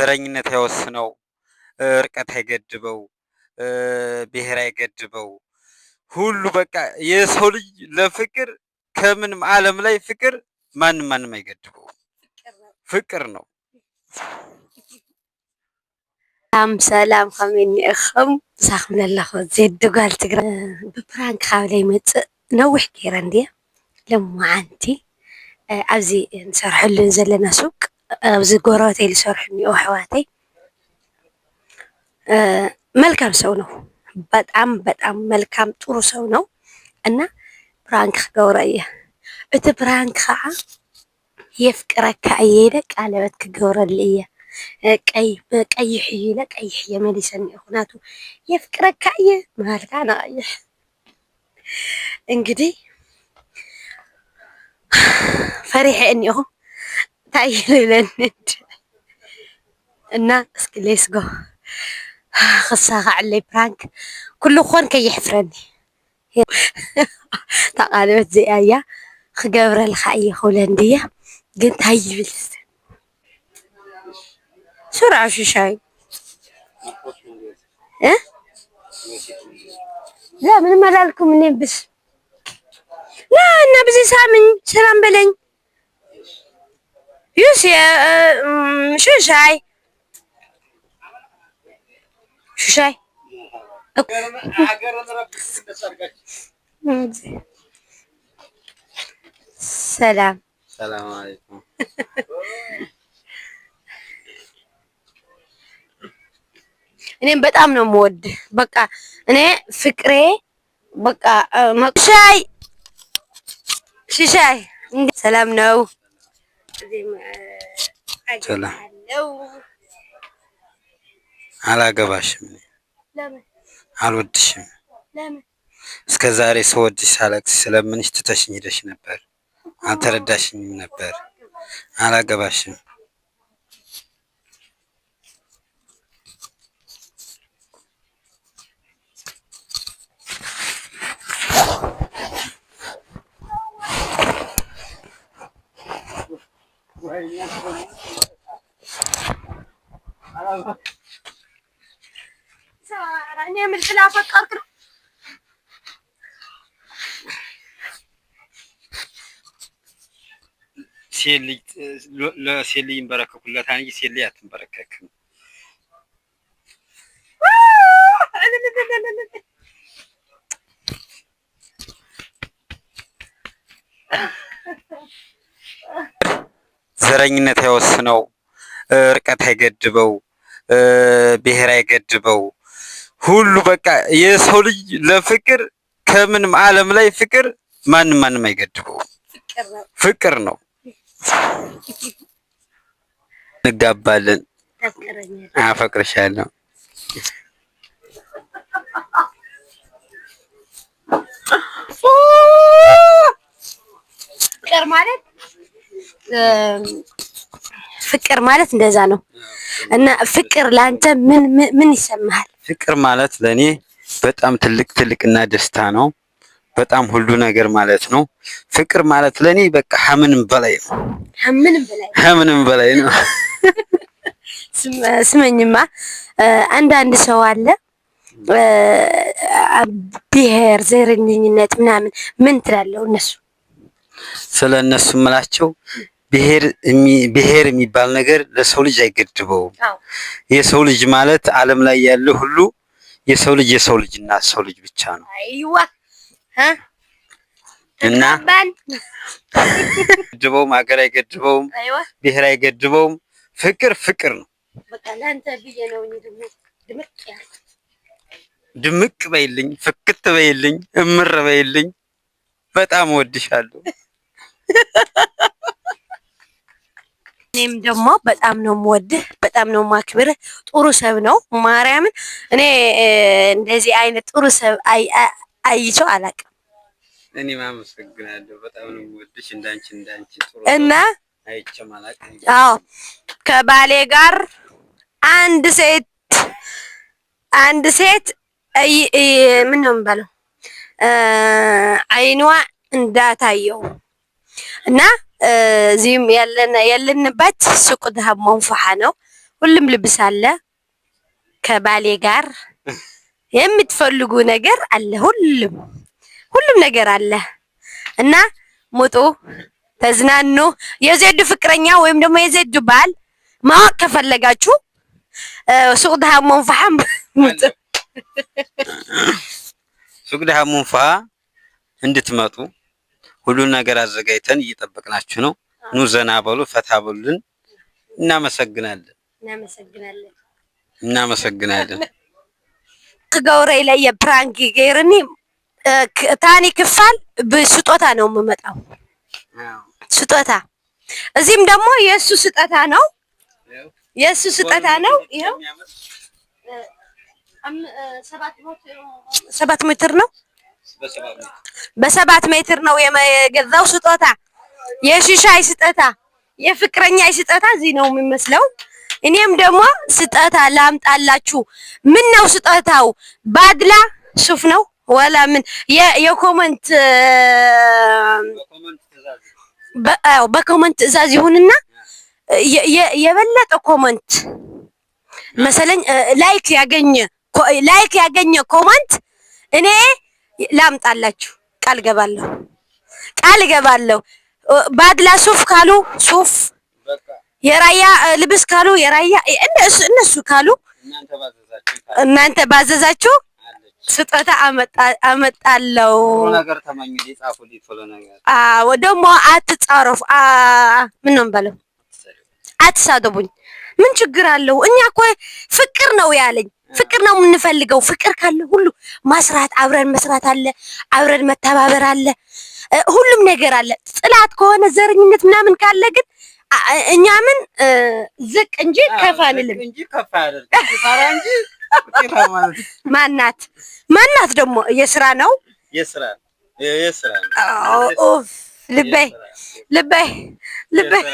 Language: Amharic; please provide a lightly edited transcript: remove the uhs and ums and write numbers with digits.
ዘረኝነት አይወስነው፣ እርቀት አይገድበው፣ ብሔር አይገድበው። ሁሉ በቃ የሰው ልጅ ለፍቅር ከምንም ዓለም ላይ ፍቅር ማንም ማንም አይገድበው፣ ፍቅር ነው። ሰላም ሰላም፣ ከመይ እኒአኹም? ምሳኹም ዘለኹ ዜድ ጓል ትግራይ። ብ prank ካብ ለይመፅእ ነዊሕ ገይረ እንድየ። ሎማዓንቲ ኣብዚ ንሰርሐሉ ዘለና ሱቅ ኣብዚ ጎረቤተይ ዝሰርሑ እኒአው ኣሕዋተይ መልካም ሰው ነው። በጣም በጣም መልካም ጥሩ ሰው ነው እና prank ክገብሮ እየ። እቲ prank ከዓ የፍቅረካ እየ ኢለ ቀለበት ክገብረሉ እየ። ቀይሕ እዩ ኢለ ቀይሕ እየ መሊሰ እኒአኹ። ናቱ የፍቅረካ እየ ምባል ከዓ ንቀይሕ። እንግዲህ ፈሪሐ እኒአኹ፣ እንታይ እዩ ዝብለኒ እና እስኪ let's go። ክሳኻዐለይ prank ኩሉ ክኾን ከይሕፍረኒ። እታ ቀለበት እዚኣ እያ ክገብረልካ እየ ክብለኒ ድየ፣ ግን እንታይ ይብል? ስርዓ ሽሻይ እ لا ምንም አላልኩም። እኔ ብስ ና እና ብዚ ሳምኝ ሰላም በለኝ። ዩስ ሽሻይ ሽሻይ። ሰላም። ሰላም አለይኩም። እኔም በጣም ነው የምወድ። በቃ እኔ ፍቅሬ በቃ ሻይ ሽሻይ ሰላም ነው። ሰላም። አላገባሽም፣ አልወድሽም። እስከ ዛሬ ስወድሽ ሳለቅስ ስለምንሽ ትተሽኝ ሄደሽ ነበር። አልተረዳሽኝም ነበር። አላገባሽም። እኔ ምን ስላፈቀርክ ነው? ሴት ልጅ ለሴት ልጅ ይንበረከኩለታል እንጂ ሴት ልጅ አትንበረከክም። ዘረኝነት አይወስነው፣ እርቀት አይገድበው፣ ብሔር አይገድበው። ሁሉ በቃ የሰው ልጅ ለፍቅር ከምንም ዓለም ላይ ፍቅር ማንም ማንም አይገድበው፣ ፍቅር ነው። እንጋባለን። አፈቅርሻለሁ። ፍቅር ማለት ፍቅር ማለት እንደዛ ነው። እና ፍቅር ለአንተ ምን ምን ይሰማሃል? ፍቅር ማለት ለእኔ በጣም ትልቅ ትልቅና ደስታ ነው። በጣም ሁሉ ነገር ማለት ነው። ፍቅር ማለት ለእኔ በቃ ከምንም በላይ ነው። ከምንም በላይ። ከምንም በላይ ነው። ስመኝማ፣ አንዳንድ ሰው አለ ብሔር፣ ዘረኝነት ምናምን ምን ትላለው እነሱ? ስለ እነሱ የምላቸው ብሔር ብሔር የሚባል ነገር ለሰው ልጅ አይገድበውም። የሰው ልጅ ማለት ዓለም ላይ ያለ ሁሉ የሰው ልጅ የሰው ልጅ እና ሰው ልጅ ብቻ ነው። አይዋ እና ገድበውም ሀገር አይገድበውም፣ ብሔር አይገድበውም። ፍቅር ፍቅር ነው። በቃ ለአንተ ብዬ ነው እኔ ደግሞ ድምቅ ያልኩት። ድምቅ በይልኝ፣ ፍክት በይልኝ፣ እምር በይልኝ። በጣም እወድሻለሁ። እኔም ደግሞ በጣም ነው የምወድህ፣ በጣም ነው የማክብርህ። ጥሩ ሰብ ነው። ማርያምን እኔ እንደዚህ አይነት ጥሩ ሰብ አይቼው አላውቅም። እኔም አመሰግናለሁ። በጣም ነው የምወድሽ። እንዳንቺ እንዳንቺ ጥሩ እና አይቼም አላውቅም። አዎ፣ ከባሌ ጋር አንድ ሴት ምን ነው የሚባለው አይኗ እንዳታየው። እና እዚህም ያለንበት ሱቅ ድሃብ መንፉሓ ነው። ሁሉም ልብስ አለ። ከባሌ ጋር የምትፈልጉ ነገር አለ። ሁሉም ሁሉም ነገር አለ እና ሙጡ፣ ተዝናኑ። የዜዱ ፍቅረኛ ወይም ደግሞ የዜዱ ባል ማወቅ ከፈለጋችሁ ሱቅ ድሃ መንፋሓም ሙጡ። ሱቅ ድሃ መንፋ እንድትመጡ ሁሉን ነገር አዘጋጅተን እየጠበቅናችሁ ነው። ኑ ዘና በሉ፣ ፈታ በሉልን። እናመሰግናለን። እናመሰግናለን። እናመሰግናለን። ክገብረ ኢለ እየ prank ገይርኒ ታኒ ክፋል ብስጦታ ነው የምመጣው። ስጦታ እዚህም ደግሞ የእሱ ስጦታ ነው። የእሱ ስጦታ ነው። ይኸው 7 ሜትር ነው። በ7 ሜትር ነው የገዛው ስጦታ። የሽሻይ ስጦታ፣ የፍቅረኛ ስጦታ እዚህ ነው የሚመስለው። እኔም ደግሞ ስጦታ ላምጣላችሁ። ምን ነው ስጦታው? ባድላ ሱፍ ነው ወላ ምን? የ comment በ comment ትዕዛዝ ይሁንና የበለጠ comment መሰለኝ like ያገኘ comment እኔ ላምጣላችሁ ቃል ገባለሁ፣ ቃል ገባለሁ። ባድላ ሱፍ ካሉ ሱፍ፣ የራያ ልብስ ካሉ የራያ፣ እነሱ ካሉ እናንተ ባዘዛችሁ ስጦታ አመጣለሁ። አዎ ደግሞ አትጻረፉ። ምን ነው የምበለው? አትሳደቡኝ። ምን ችግር አለው? እኛ እኮ ፍቅር ነው ያለኝ፣ ፍቅር ነው የምንፈልገው። ፍቅር ካለ ሁሉ መስራት፣ አብረን መስራት አለ፣ አብረን መተባበር አለ፣ ሁሉም ነገር አለ። ጥላት ከሆነ ዘረኝነት ምናምን ካለ ግን እኛ ምን ዝቅ እንጂ ከፍ አንልም። ማናት ማናት ደግሞ የስራ ነው። ልበይ ልበይ ልበይ።